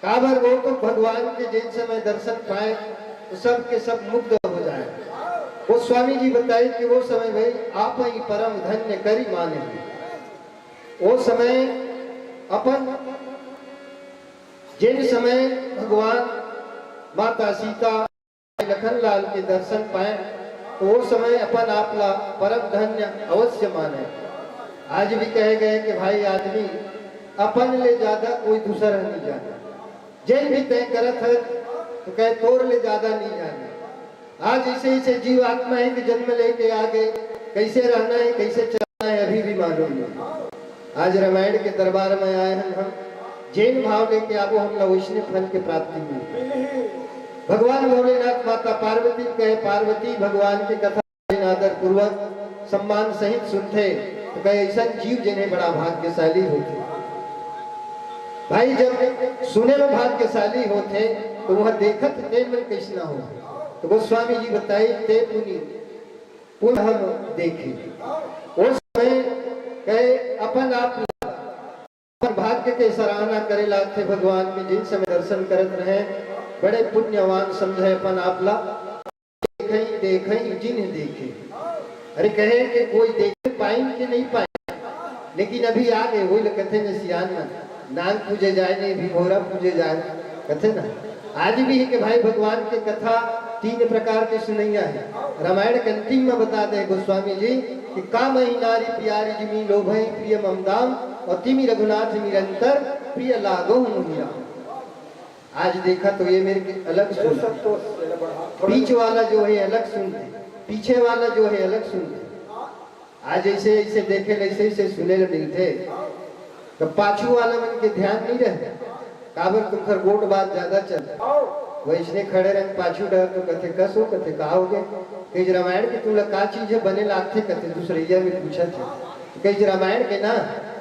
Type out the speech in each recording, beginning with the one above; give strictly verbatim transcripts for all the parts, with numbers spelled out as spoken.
काबर वो तो भगवान के जेन समय दर्शन पाए तो सब के सब मुग्ध हो जाए। वो स्वामी जी बताए कि वो समय भाई आप ही परम धन्य करी माने। वो समय अपन जेन समय भगवान माता सीता लखन लाल के दर्शन पाए तो वो समय अपन आप ला परम धन्य अवश्य माने। आज भी कहे गए कि भाई आदमी अपन ले ज्यादा कोई दूसर नहीं जाने। जेन भी तय करत है तो कहे तोर ले ज्यादा नहीं जाने। आज ऐसे ऐसे जीव आत्मा है कि जन्म लेके आ गए, कैसे रहना है, कैसे चलना है, अभी भी मालूम नहीं। आज रामायण के दरबार में आए हैं हम, जेन भाव लेके आबो हमला वैसने फल के प्राप्ति मिले। भगवान भोलेनाथ माता पार्वती कहे, पार्वती भगवान के कथा आदर पूर्वक सम्मान सहित सुनथे तो कहे ऐसा जीव जिन्हें बड़ा भाग्यशाली होथे। भाई जब सुने में भाग्यशाली होथे तो वह देखत ते मन कैसना हो। तो गोस्वामी जी बताए ते पुनि पुनः देखे। उस समय कहे अपन आप अपन भाग्य के सराहना करे लागथे भगवान के, जिन समय दर्शन करत रहे बड़े पुण्यवान समझे अपन आप ला। देखई देखई जिन्ह देखे। अरे कहे कि कोई देखे पाइन के नहीं पाइन, लेकिन अभी आ गए वही कथे न सियान मन नांग पूजे जाए नहीं भिभोरा पूजे जाए कथे ना। आज भी है कि भाई भगवान के कथा तीन प्रकार के सुनैया है। रामायण के अंतिम में बता दे गोस्वामी जी कि का मही नारी प्यारी जिमी लोभई प्रिय ममदाम और तिमी रघुनाथ निरंतर प्रिय लागो मुनिया। आज देखा तो ये मेरे के अलग सुन, बीच वाला जो है अलग सुनते, पीछे वाला जो है अलग सुनते। आज ऐसे ऐसे देखे ऐसे ऐसे सुने ले मिलते तो पाछू वाला मन के ध्यान नहीं रहे। काबर तुमकर गोट बात ज्यादा चल वैसने खड़े रहे पाछू डर तो कथे कस हो कथे का हो गए। कहे रामायण की तुमला का चीज है बने लागथे कथे दूसरैया में पूछा थे। कहे रामायण के ना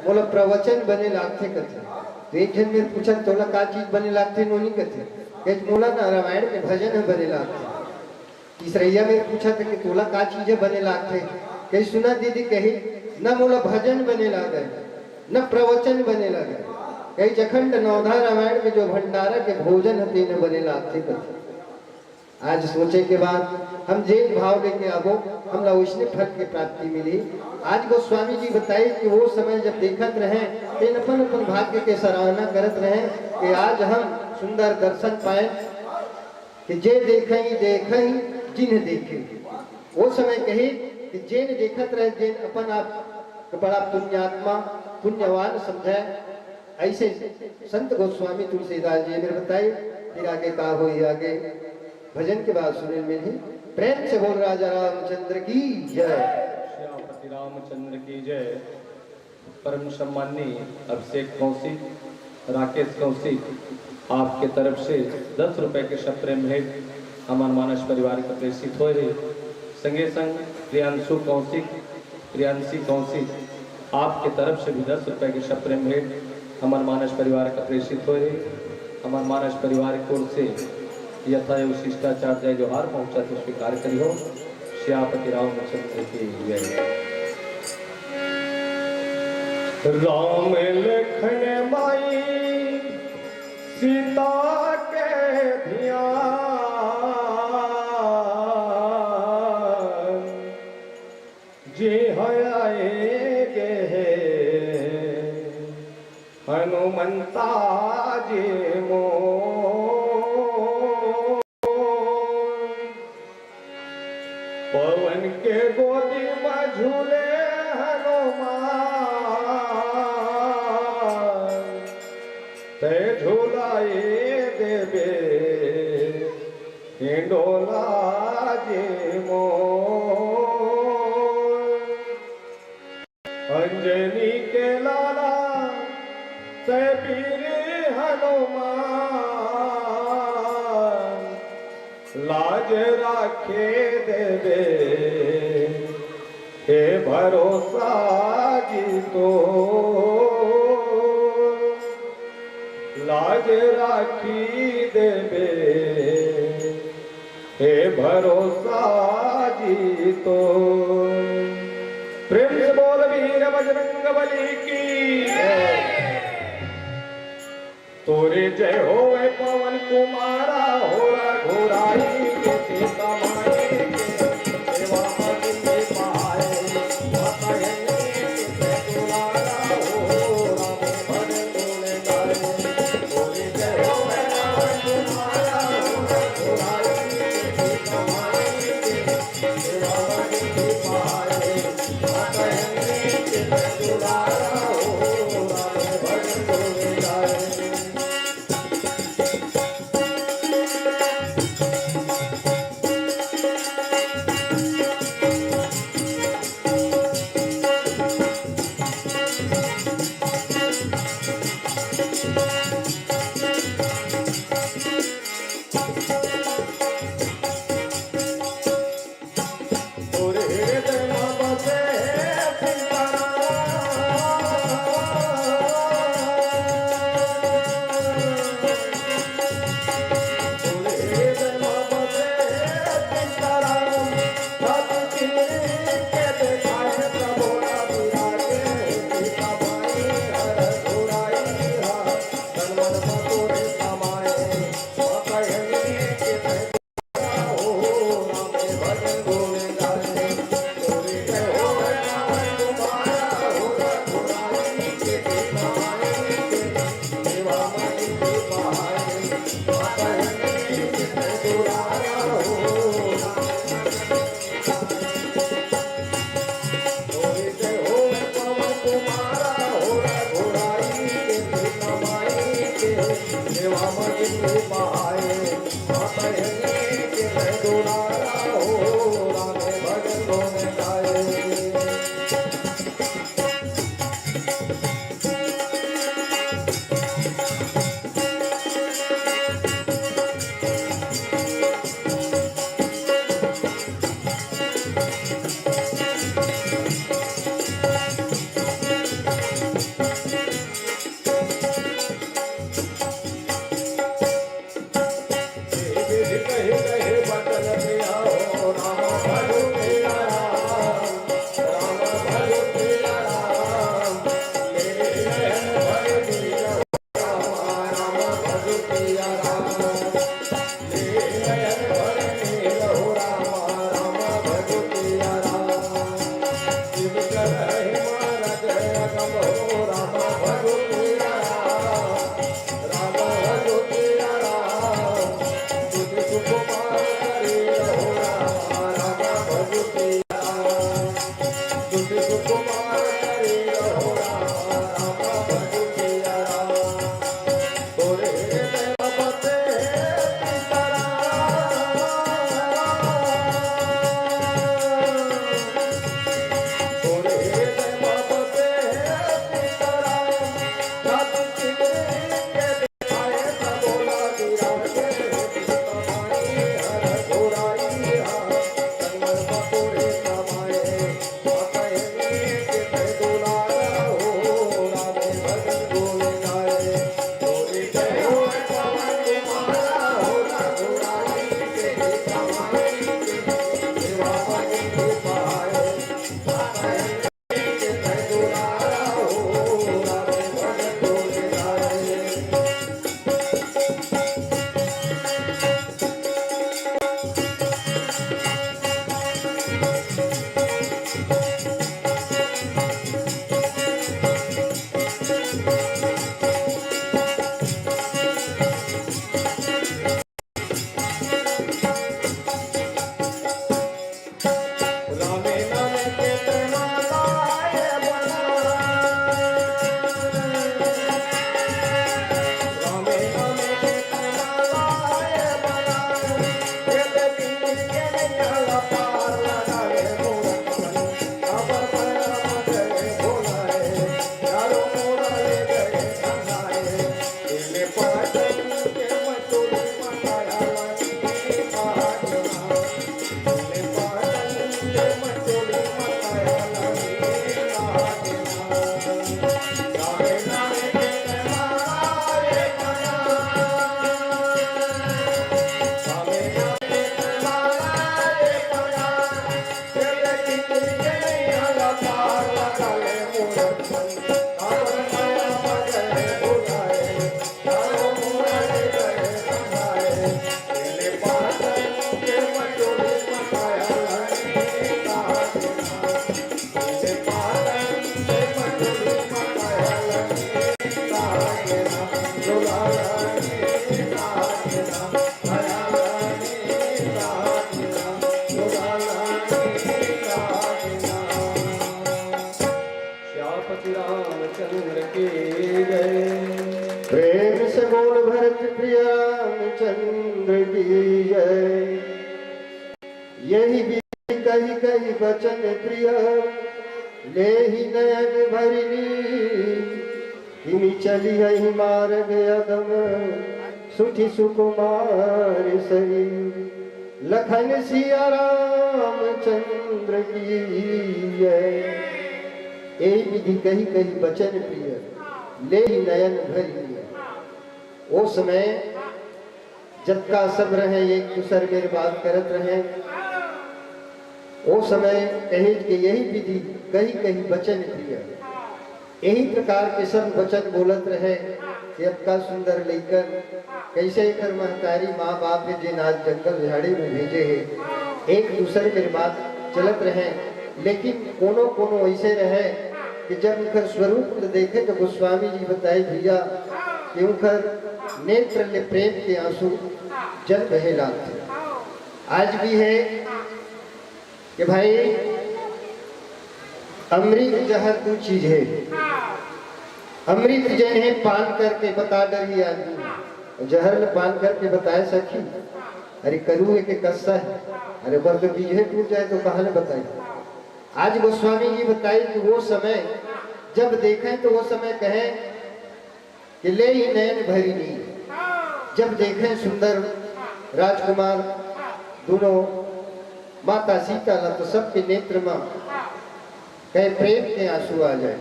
मोला प्रवचन बने लागथे कथे। तो एक जन मेर पूछन तोला का चीज बने लागथे नोनी कथे। कहे मोला ना रामायण के भजन ह बने लागथे। तीसरैया मेर पूछत कि तोला का चीज ह बने लागथे। कहे सुना दीदी कही न मोला भजन बने लागे न प्रवचन बने लागे। कहे अखंड नवधा रामायण के जो भंडारा के भोजन ह तेन बने लागथे कथे। आज सोचे के बाद हम जेन भाव लेके आबो हमला वैसने फल के प्राप्ति मिली। आज गोस्वामी जी बताए कि वो समय जब देखत रहे तेन अपन अपन भाग्य के सराहना करत रहे कि आज हम सुंदर दर्शन पाए कि जे देखई देखई जिन्ह देखे। वो समय कहे कि जेन देखत रहे जेन अपन आप के बड़ा पुण्यात्मा पुण्यवान समझे। ऐसे संत गोस्वामी तुलसीदास जी मेर बताए। फिर आगे का होई आगे भजन के बाद सुने मिलही। प्रेम से बोल राजा रामचंद्र की जय। श्यामपति रामचंद्र की जय। परम सम्माननीय अभिषेक कौशिक, राकेश कौशिक, आपके तरफ से दस रुपए के सप्रेम भेंट हमार मानस परिवार के प्रेषित होए हे। संगे संग प्रियांशु कौशिक, प्रियांशी कौशिक, आपके तरफ से भी दस रुपए के सप्रेम भेंट हमार मानस परिवार का प्रेषित होए हे। हमार मानस परिवार की ओर से यथा एवं शिष्टाचार जय जोहार पहुंचा तो स्वीकार करियो। श्यामपति रामचंद्र की जय। राम लखन माई सीता के ध्यान जे हयाए गे हे हनुमंता जी मोर। पवन के गोदी में झूले हनुमान ते झुलाई देबे हिंडोला जी मोर। अंजनी के लाला ते वीर हनुमान लाज राखे देबे हे भरोसा जी तो लाज राखी देबे हे भरोसा जी तो। प्रेम से बोल वीर बजरंग बली की। तोरे जय होवे पवन कुमारा, हो रघुराई के सीता माई के सेवा में जिंदगी पाए। माता रानी के जय दुलारा, हो राम भजन गुण गाए। तोरे जय होवे पवन कुमारा, हो रघुराई के सीता माई के सेवा में जिंदगी पाए। माता रानी के जय दुलारा, हो राम भजन गुण गाए। तोरे हृदय मा बसे सीताराम। तोरे हृदय मा बसे सीताराम। भक्ति के देखाए प्रभु रघुराई। सीता माई हर रघुराई हा। तन मन मा तोरे समाए। माता रानी के सेवा में जिंदगी पाए। माता रानी के जय दुलारा, हो राम भजन गुण गाए। श्यामपति रामचंद्र की जय। प्रेम से बोल भरत प्रिय रामचंद्र की जय। यही विधि कहि कहि बचन प्रिय, लेहि नयन भरि नीर। तिनि चलिहहि मारग अगम, सुठि सुकुमार सरीर। लखन सिया रामचंद्र की जय। यही विधि कहि कहि बचन प्रिय, लेहि नयन भरि नीर। ओ समय जतका सब रहे, एक दूसर मेर बात करत रहे। ओ समय कहे कि यही विधि कहि कहि बचन प्रिय, यही प्रकार के सब वचन बोलत रहे कि अतका सुंदर लइकन, कैसे एकर महतारी माँ बाप हे जेन आज जंगल झाड़ी में भेजे हे, एक दूसर मेर बात चलत रहे। लेकिन कोनो कोनो ऐसे रहे कि जब उनकर स्वरूप ल देखे तो गोस्वामी जी बताए भैया कि उनकर नेत्र ले प्रेम के आंसू जल बहे लागथे। आज भी है कि भाई, अमृत जहर दू चीज है। अमृत जेन हे पान करके बता डरही आदमी, जहर ल पान करके बताए सखी, अरे करू हे के कस्सा है, अरे ओकर तो बीज हे टूट जाए तो कहाँ ले बताए। आज गोस्वामी जी बताए कि वो समय जब देखे तो वो समय कहे कि लेहि नयन भरि नीर। जब देखे सुंदर राजकुमार दोनों माता सीता ला तो सबके नेत्र में कहे प्रेम के आंसू आ जाए।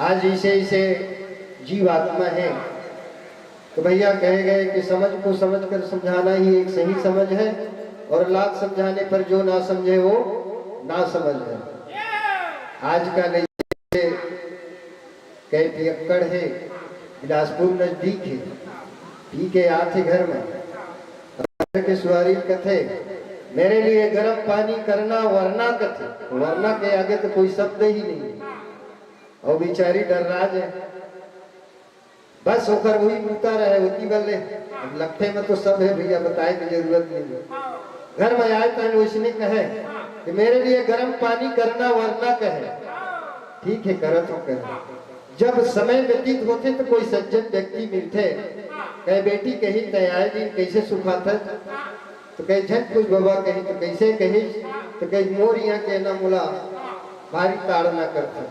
आज ऐसे ऐसे जीवात्मा है तो भैया कहे गए कि समझ को समझ कर समझाना ही एक सही समझ है, और लाख समझाने पर जो ना समझे वो ना समझ है। आज का नहीं, कई पियक्कड़ है, बिलासपुर नजदीक है, पी के आथे घर में, घर के सुवारी कथे, मेरे लिए गर्म पानी करना वरना कथे, वरना के आगे तो कोई शब्द ही नहीं। और बेचारी डर्रा जाए, बस ओकर वही मुद्दा रहे, ओती बल्ले। अब लट्ठे में तो सब है भैया, बताए की जरूरत नहीं है। घर में आए तहन उसने कहे कि मेरे लिए गर्म पानी करना वरना कहे। ठीक है, करत हो कहे। जब समय व्यतीत होथे तो कोई सज्जन व्यक्ति मिलथे, कहे बेटी कही तय आए दिन कैसे सुखाथस? तो कहे झट कुछ बाबा कही तो कैसे कही? तो कहे मोर यहाँ के ना मुला भारी ताड़ना करथे।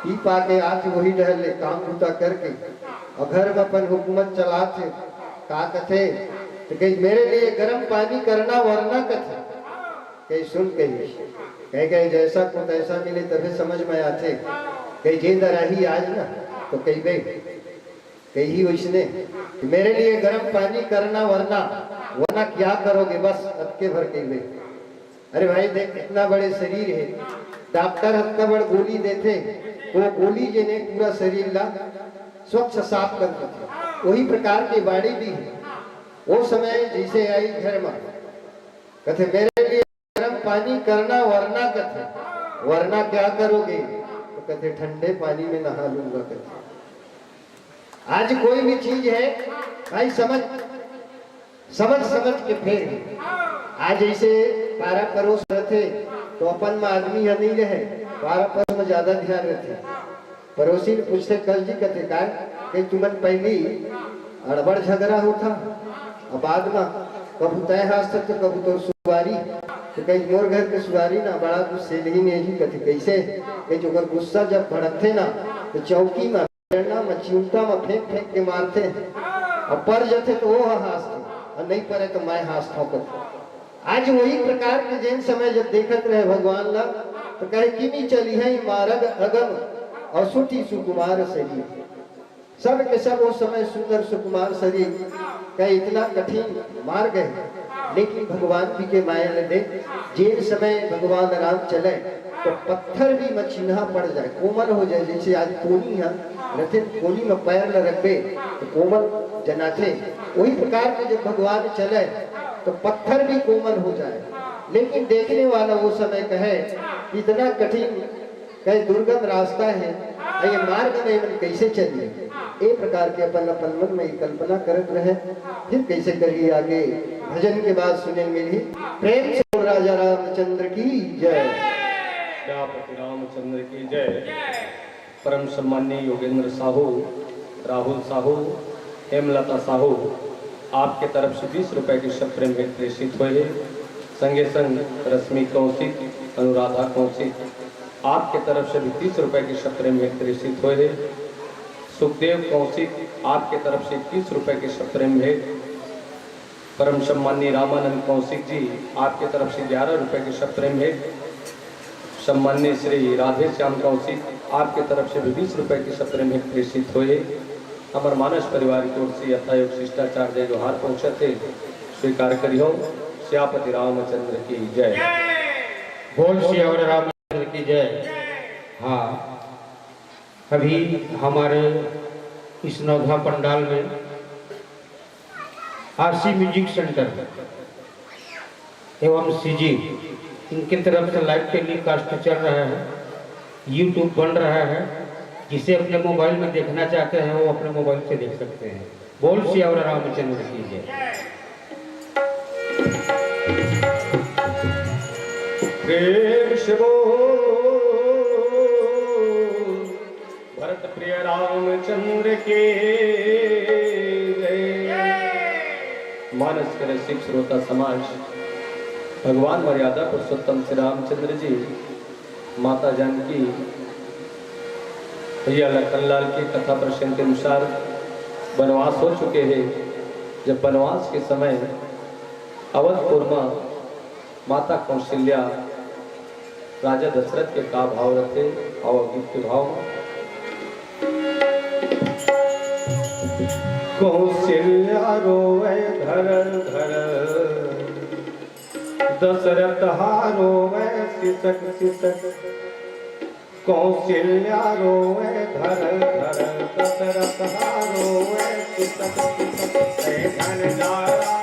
पी पा के आके वही डहर ले काम बूता करके और घर में अपन हुकूमत चलाथे। का कथे? तो कहे मेरे लिए गर्म पानी करना वरना कथे। कहे सुन कही, कहे कहे जैसा को तैसा मिले तभी समझ में आथे। कहे जे दराही आज ना तो कहिबे, कही उसने कि मेरे लिए गर्म पानी करना वरना, वरना क्या करोगे, बस अतके भर कहिबे। अरे भाई देख, इतना बड़े शरीर है, डॉक्टर हल्का बड़ गोली देथे, वो गोली जे ने पूरा शरीर ला स्वच्छ साफ कर देथे। वही प्रकार के बाणी भी है। वो समय जैसे आई घर में, कथे मेरे लिए गर्म पानी करना वरना कथे, वरना क्या करोगे? तो कथे ठंडे पानी में नहा लूंगा कथे। आज कोई भी चीज है भाई, समझ समझ समझ के फेर। आज जैसे पारा परोस रथे तो अपन में आदमी ह नहीं रहे, पारा परोस में ज्यादा ध्यान रथे। परोसी ने पूछथे कल जी कथे का कि तुमन पहली अड़बड़ झगड़ा होथा, अब बाद में कभू तय हास तो कभू तोर सुवारी। तो कही मोर घर के सुवारी ना बड़ा गुस्सेलही ने जी कथे कैसे? कही ओकर गुस्सा जब भड़कथे ना तो चौकी में, बेलना में, चिमटा में फेंक फेंक के मारथे, और पर जथे तो वो हासथे, और नहीं परे तो मैं हासथों कथे। आज वही प्रकार के जेन समय जब देखत रहे भगवान ला तो कहे किमी चलिहइ मारग अगम, और सुठि सुकुमार सरीर। सब के सब वो समय सुंदर सुकुमार सरीर का इतना कठिन मार्ग है, लेकिन भगवान जी के माया ले दे। जेन समय भगवान राम चले तो पत्थर भी में चिन्हा पड़ जाए, कोमल हो जाए। जैसे आज कोनी है, रथे कोनी में पैर ल रखबे तो कोमल जनाथे, वही प्रकार के जब भगवान चले तो पत्थर भी कोमल हो जाए। लेकिन देखने वाला वो समय कहे इतना कठिन, कहे दुर्गम रास्ता है, ये मार्ग में मन कैसे चलिए? ए प्रकार के अपन अपन मन में कल्पना करत रहे, फिर कैसे करी आगे। भजन के बाद सुने मिली। प्रेम से बोल राजा रामचंद्र की जय। सियापति रामचंद्र की जय। परम सम्माननीय योगेंद्र साहू, राहुल साहू, हेमलता साहू, आपके तरफ से बीस रुपए के सप्रेम भेंट प्रेषित हुए हैं। संगे संग रश्मि कौशिक, अनुराधा कौशिक, आपके तरफ से भी तीस रुपए के सप्रेम भेंट प्रेषित हुए हैं। सुखदेव कौशिक, आपके तरफ से इक्कीस रुपए के सप्रेम भेंट। परम सम्माननीय रामानंद कौशिक जी, आपके तरफ से ग्यारह रुपए के सप्रेम भेंट। सम्माननीय श्री राधे श्याम कौशिक, आपके तरफ से भी बीस रुपए के सप्रेम भेंट प्रेषित हुए। हमर मानस परिवार की ओर से यथायोग शिष्टाचार जय जोहार पहुंचत हे, स्वीकार करिहो। सियापति रामचंद्र की जय। बोल सियावर रामचंद्र की जय। हाँ, अभी हमारे इस नवधा पंडाल में आरसी म्यूजिक सेंटर एवं सीजी इनके तरफ से लाइव टेलीकास्ट चल रहा है, यूट्यूब बन रहा है। जिसे अपने मोबाइल में देखना चाहते हैं, वो अपने मोबाइल से देख सकते हैं। बोल सियावर रामचंद्र की जय। प्रेम से बोल भरत प्रिय रामचंद्र के जय। मानस के रसिक श्रोता समाज, भगवान मर्यादा पुरुषोत्तम श्री रामचंद्र जी, माता जानकी, भैया लखनलाल की कथा प्रसंग के अनुसार वनवास हो चुके हैं। जब वनवास के समय अवधपुर में माता कौशल्या राजा दशरथ के का भाव रथे, अउ गीत के भाव में। कौशल्या रोवे धर धर, दशरथ हा रोवे सिसक सिसक। कौशल्या रोवे धर धर, दशरथ हा रोवे सिसक सिसक। हे धन जारा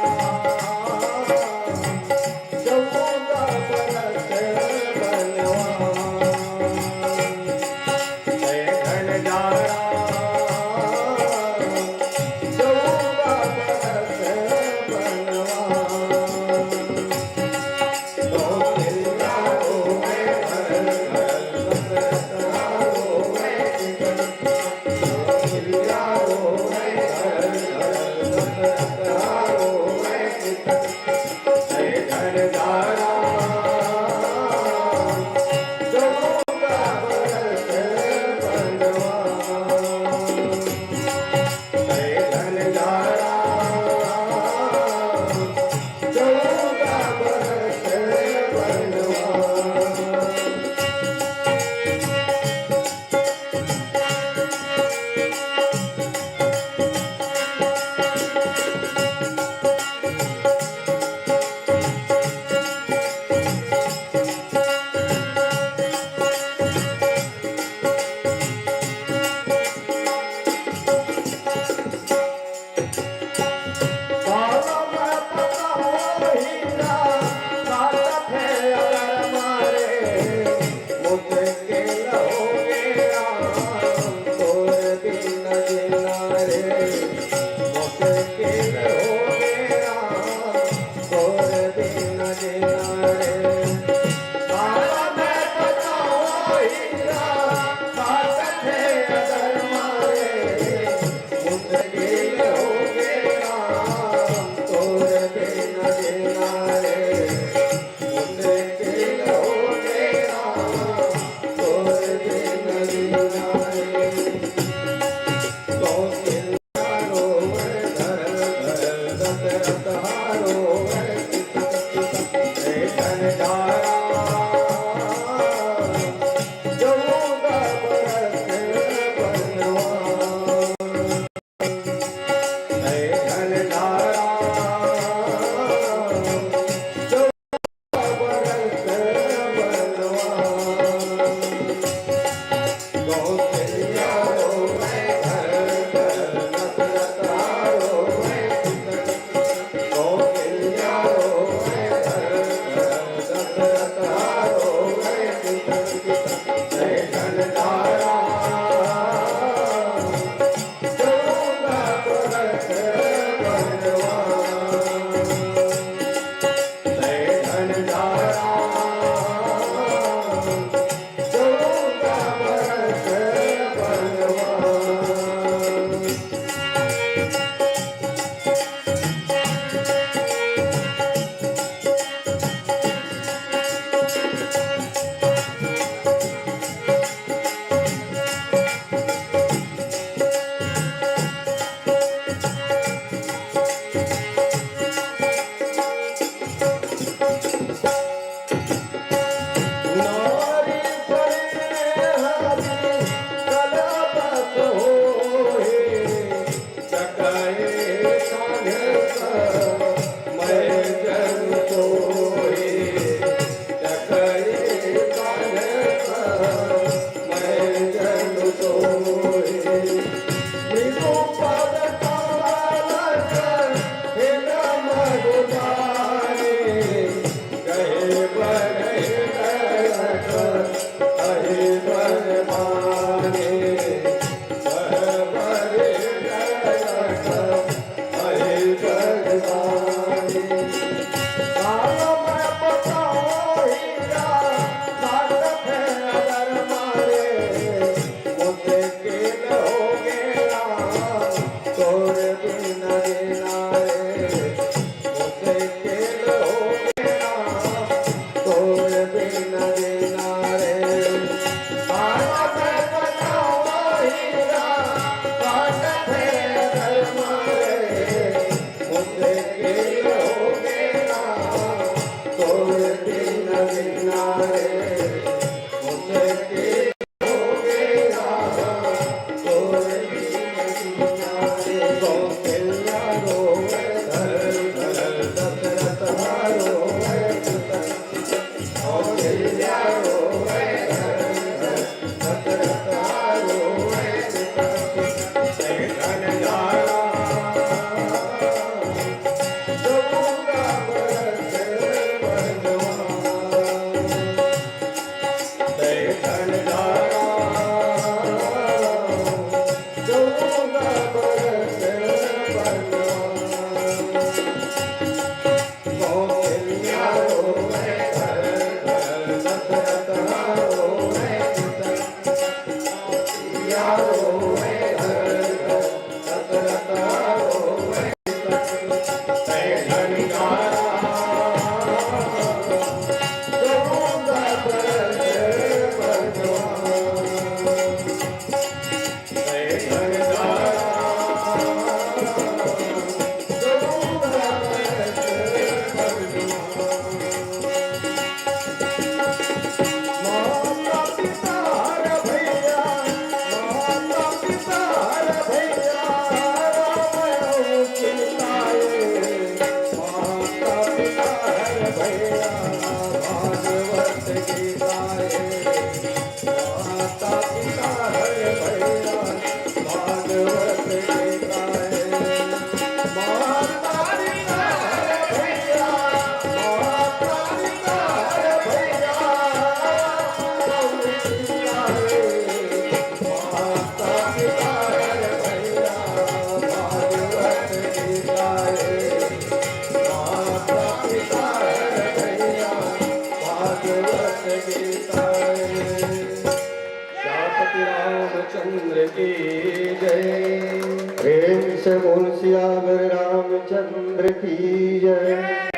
बोल सियावर रामचंद्र की जय।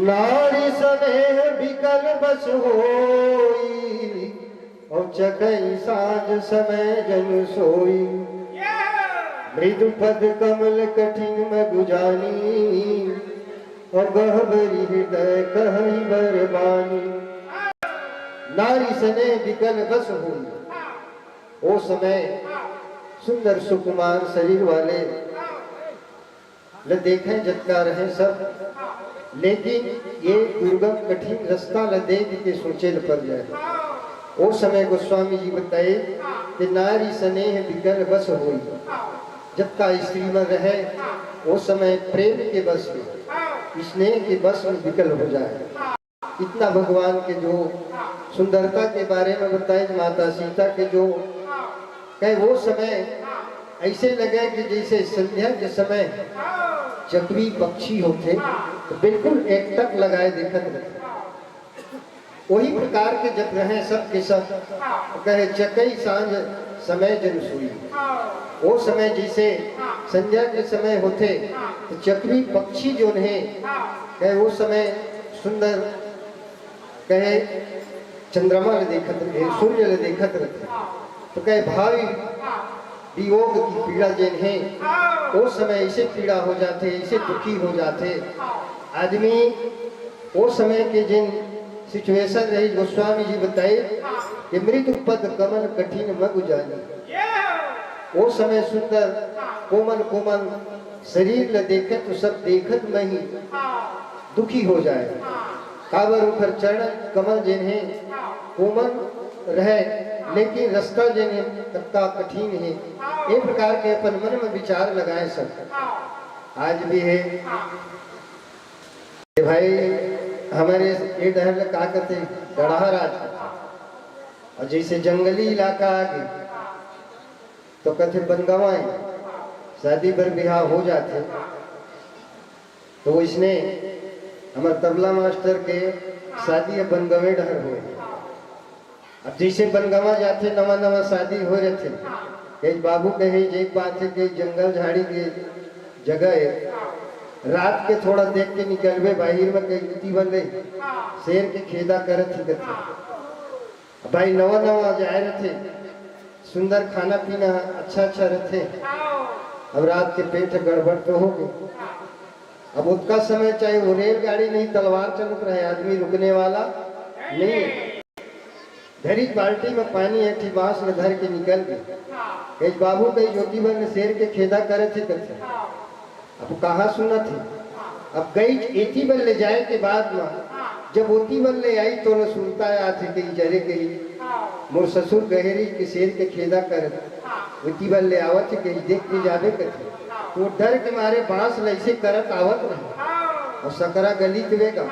नारी स्नेह बिकल बस होई, और चकई साँझ समय जन सोई। मृदु पद कमल कठिन मगु जानी, और गहबरी हृदय कहई बर बानी। नारी स्नेह बिकल बस होई। ओ समय सुंदर सुकुमार शरीर वाले ल देखें जतका रहे सब, लेकिन ये दुर्गम कठिन रास्ता ल देख के सोचे ल पर जाए। ओ समय गोस्वामी जी बताए कि नारी स्नेह बिकल बस होई। जतका स्त्री मन रहे, ओ समय प्रेम के बस में, स्नेह के बस में बिकल हो जाए। इतना भगवान के जो सुंदरता के बारे में बताए, माता सीता के जो कहे, वो समय ऐसे लगे कि जैसे संध्या के समय चकवी पक्षी होथे, तो बिल्कुल एकटक लगाए देखत रहिथे। वही प्रकार के जब रहे सब के सब, तो कहे, चकई साँझ समय जन सोई। वो समय जैसे संध्या के समय होथे, तो चकवी पक्षी जोन हे, कहे वो समय सुंदर, कहे चंद्रमा ल देखत रहे, सूर्य ल देखत रहे, तो कहे भावी वियोग की पीड़ा जेन हे, ओ समय ऐसे पीड़ा हो जाथे, ऐसे दुखी हो जाथे आदमी। ओ समय के जिन situation रही, गोस्वामी जी बताए कि मृदु पद कमल कठिन मगु जानी। ओ समय सुंदर कोमल कोमल शरीर ल देखे तो सब देखत में ही दुखी हो जाए। काबर ओकर चरण कमल जेन हे कोमल रहे, लेकिन रास्ता जेन हे ततका कठिन हे। ए प्रकार के अपन मन में विचार लगाए सब आज भी हे। ए भाई, हमर ए डहर ल का कथे? गड़हा राज कथे। और जैसे जंगली इलाका आगे तो कथे बनगंवा ए, शादी बर बिहाव हो जाथे। तो वैसने हमर तबला मास्टर के शादी ह बनगंवे डहर होए। अब जैसे बनगंवा जाथे, नवा नवा शादी होए रथे, कहे बाबू कहे जे बात हे कि जंगल झाड़ी के जगह हे, रात के थोड़ा देख के निकलबे बाहिर में, कहे उती बर ले शेर के खेदा करत ही कथे। अब भाई नवा नवा जाए रथे, सुंदर खाना पीना अच्छा अच्छा रथे। अब रात के पेट गड़बड़ तो होगे। अब ओतका समय चाहे वो रेलगाड़ी नहीं, तलवार चलत रहे, आदमी रुकने वाला नहीं। धरी बाल्टी में पानी, एक ठी बांस में धर के निकल गे। कहे बाबू, कहे ज्योति बर ने शेर के खेदा करे थे कथे। अब कहाँ सुनत हे? अब गई एती बर ले जाए के बाद में जब ओती बर ले आई तो न सुनता आथे, कही जरे कही मोर ससुर गहेरी के शेर के खेदा करत, ओती बर ले आवत हे, कही देख के जाबे कथे। तो डर के मारे बांस ल ऐसे करत आवत रहे और सकरा गली के वेगा,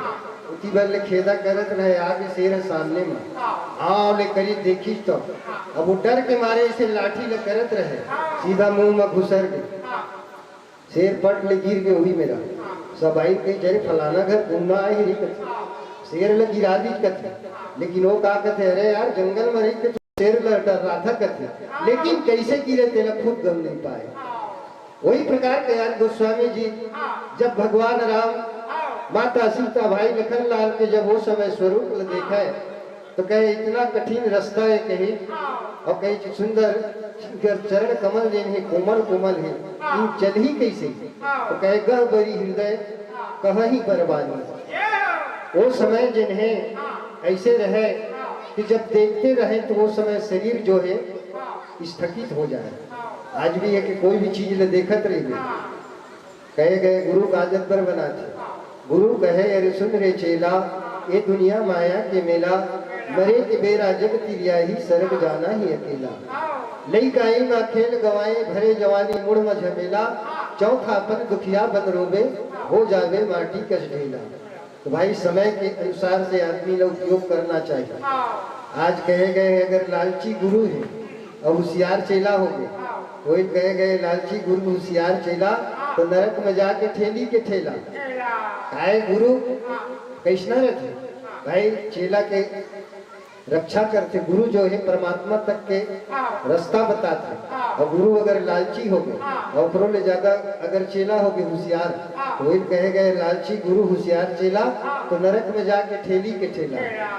ओती बर ले खेदा करत रहे, आगे शेर ह सामने में आव ले करी देखी तो अब वो डर के मारे ऐसे लाठी ल करत रहे, सीधा मुंह में घुसर गए। शेर पट ले गिर गए, वही मेरा सब आई कही, जरे फलाना घर घूमना आए ही कथे, शेर ल गिरा दी कथे। लेकिन वो का कथे, अरे यार जंगल में रही के शेर ल डर रहा था कथे, लेकिन कैसे गिरे तेला खुद गम नहीं पाए। वही प्रकार के यार गोस्वामी जी जब भगवान राम माता सीता भाई लखन लाल के जब वो समय स्वरूप ल देखा है तो कहे इतना कठिन रास्ता है कही, और कही कि सुंदर जिनकर चरण कमल जेन हे कोमल कोमल हे, इन चलही कैसे? तो कहे गह बरी हृदय कहही बरबानी। वो समय जेन हे ऐसे रहे कि जब देखते रहे तो वो समय शरीर जो है स्थगित हो जाए। आज भी है कि कोई भी चीज ल देखत रहिबे, कहे गए गुरु काजत पर बनाथे। गुरु कहे अरे सुन रे चेला, ये दुनिया माया के मेला, मरे के बेरा जग तिरियाही, सरग जाना ही अकेला। लइकाई मा खेल गवाए, भरे जवानी मुड़ मा झमेला, चौथापन दुखिया बन रोबे, हो जावे माटी कस ढेला। तो भाई समय के अनुसार से आदमी ला उपयोग करना चाहिए। आज कहे गए अगर लालची गुरु है और होशियार चेला हो गए, कोई कहे गए लालची गुरु होशियार चेला तो नरक में जाके ठेली के ठेला। काहे गुरु कैसना रहते भाई? चेला के रक्षा करथे। गुरु जो हे परमात्मा तक के हाँ। रास्ता बताथे। हाँ। अउ गुरु अगर लालची होगे, हाँ। अउ ओकरो ले ज्यादा अगर चेला होगे हुसियार, हाँ। तो वही कहे गए, लालची गुरु हुसियार चेला, हाँ। तो नरक में जाके ठेली के ठेला। ठेला।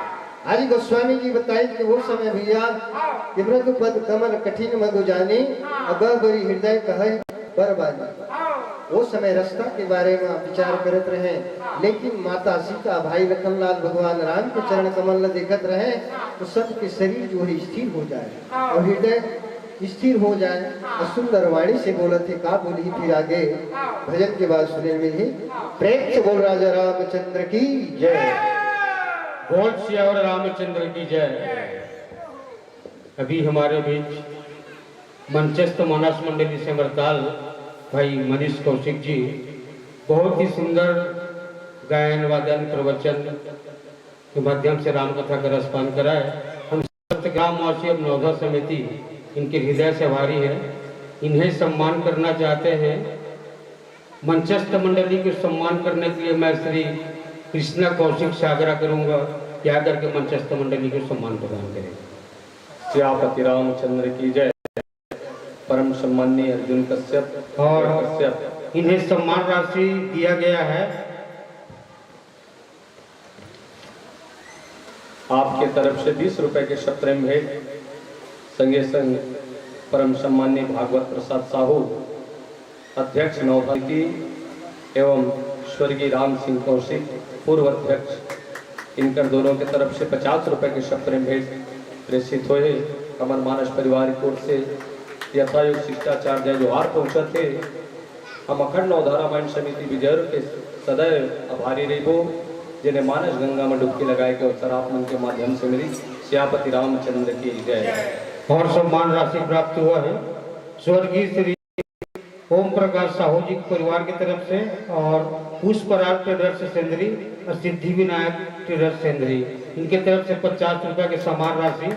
आज गोस्वामी जी बताई कि वो समय भैया हाँ। कि मृदु पद कमल कठिन मगु जानी, हाँ। अबह बरी हृदय कहै बर बानी। हाँ। वो समय रास्ता के बारे में विचार करत रहे, हाँ। लेकिन माता सीता, भाई लखनलाल, भगवान राम के हाँ। चरण कमल ल देखत रहे, हाँ। तो सबके शरीर जो है स्थिर हो जाए हाँ। और हृदय स्थिर हो जाए हाँ। और सुंदर वाणी से बोलत हे। का बोलही फिर आगे हाँ। भजन के बाद सुने मिलही। हाँ। प्रेम से बोल राजा रामचंद्र की जय। बोल सियावर रामचंद्र की जय। अभी हमारे बीच मंचस्थ मानस मंडली से अमरताल भाई मनीष कौशिक जी बहुत ही सुंदर गायन, वादन, प्रवचन के माध्यम से राम कथा का रसपान कराए। हम समस्त ग्रामवासी एवं नवधा समिति इनके हृदय से आभारी है। इन्हें सम्मान करना चाहते हैं। मंचस्थ मंडली को सम्मान करने के लिए मैं श्री कृष्णा कौशिक से आग्रह करूंगा कि आकर के मंचस्थ मंडली को सम्मान प्रदान करें। सियापति रामचंद्र की जय। परम सम्माननीय अर्जुन कश्यप और कश्यप, इन्हें सम्मान राशि दिया गया है। आपके तरफ से बीस रुपए के सप्रेम भेंट, संगे संग परम सम्माननीय भागवत प्रसाद साहू, अध्यक्ष नवभारती एवं स्वर्गीय राम सिंह कौशिक, पूर्व अध्यक्ष, इनकर दोनों के तरफ से पचास रुपए के सप्रेम भेंट प्रेषित होए। हमर मानस परिवार की ओर से यथायोग्य शिष्टाचार जय जोहार पहुंचत हे। हम अखंड नवधा रामायण समिति विजय के सदैव आभारी रहिबो, जेने मानस गंगा में डुबकी लगाए के अवसर आप मन के माध्यम से मिली। सियापति रामचंद्र की जय। और सम्मान राशि प्राप्त हुआ है स्वर्गीय श्री ओम प्रकाश साहू जी के परिवार की तरफ से और पुष्पराज ट्रेडर्स सेंदरी और सिद्धि विनायक ट्रेडर्स सेंदरी, इनके तरफ से पचास रुपए के सम्मान राशि।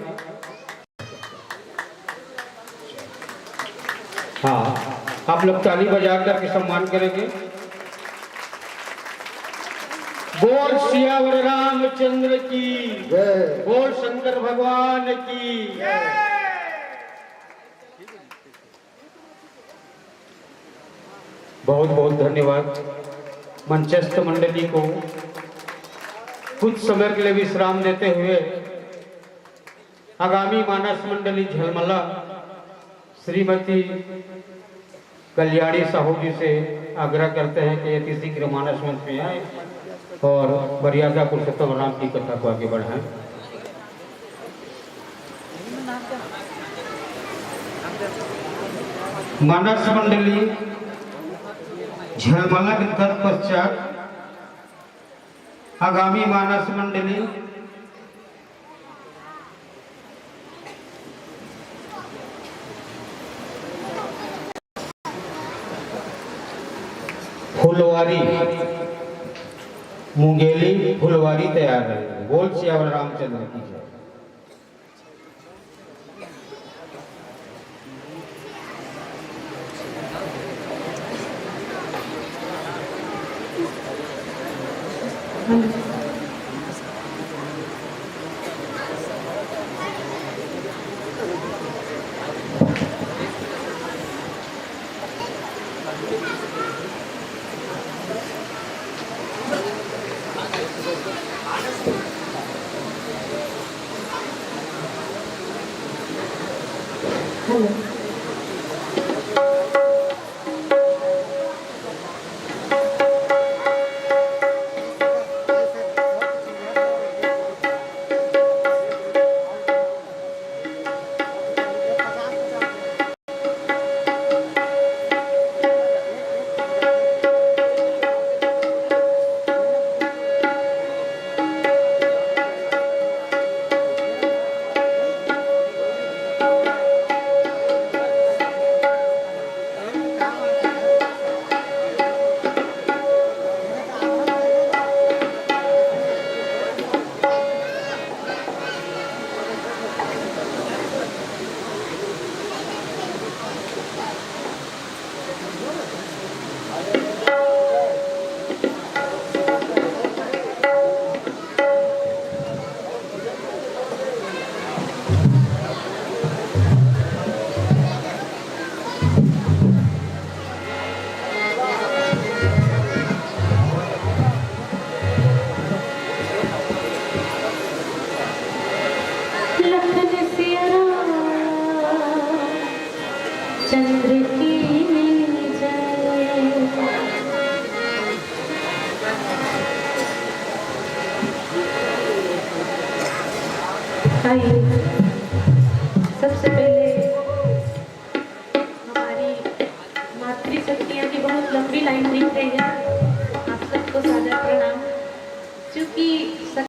हाँ, आप लोग ताली बजा करके सम्मान करेंगे। बोल सियावर रामचंद्र की जय। बोल शंकर भगवान की जय। बहुत बहुत धन्यवाद मंचस्थ मंडली को कुछ समय के लिए विश्राम देते हुए आगामी मानस मंडली झलमला श्रीमती कल्याणी साहू जी से आग्रह करते हैं कि अति शीघ्र मानस मंच में आए और मर्यादा पुरुषोत्तम राम की कथा को आगे बढ़ाएं। मानस मंडली झलमला के तत्पश्चात आगामी मानस मंडली फुलवारी, मुंगेली फुलवारी तैयार है। बोल सियावर रामचंद्र की जय। चंद्र की जय। आइए।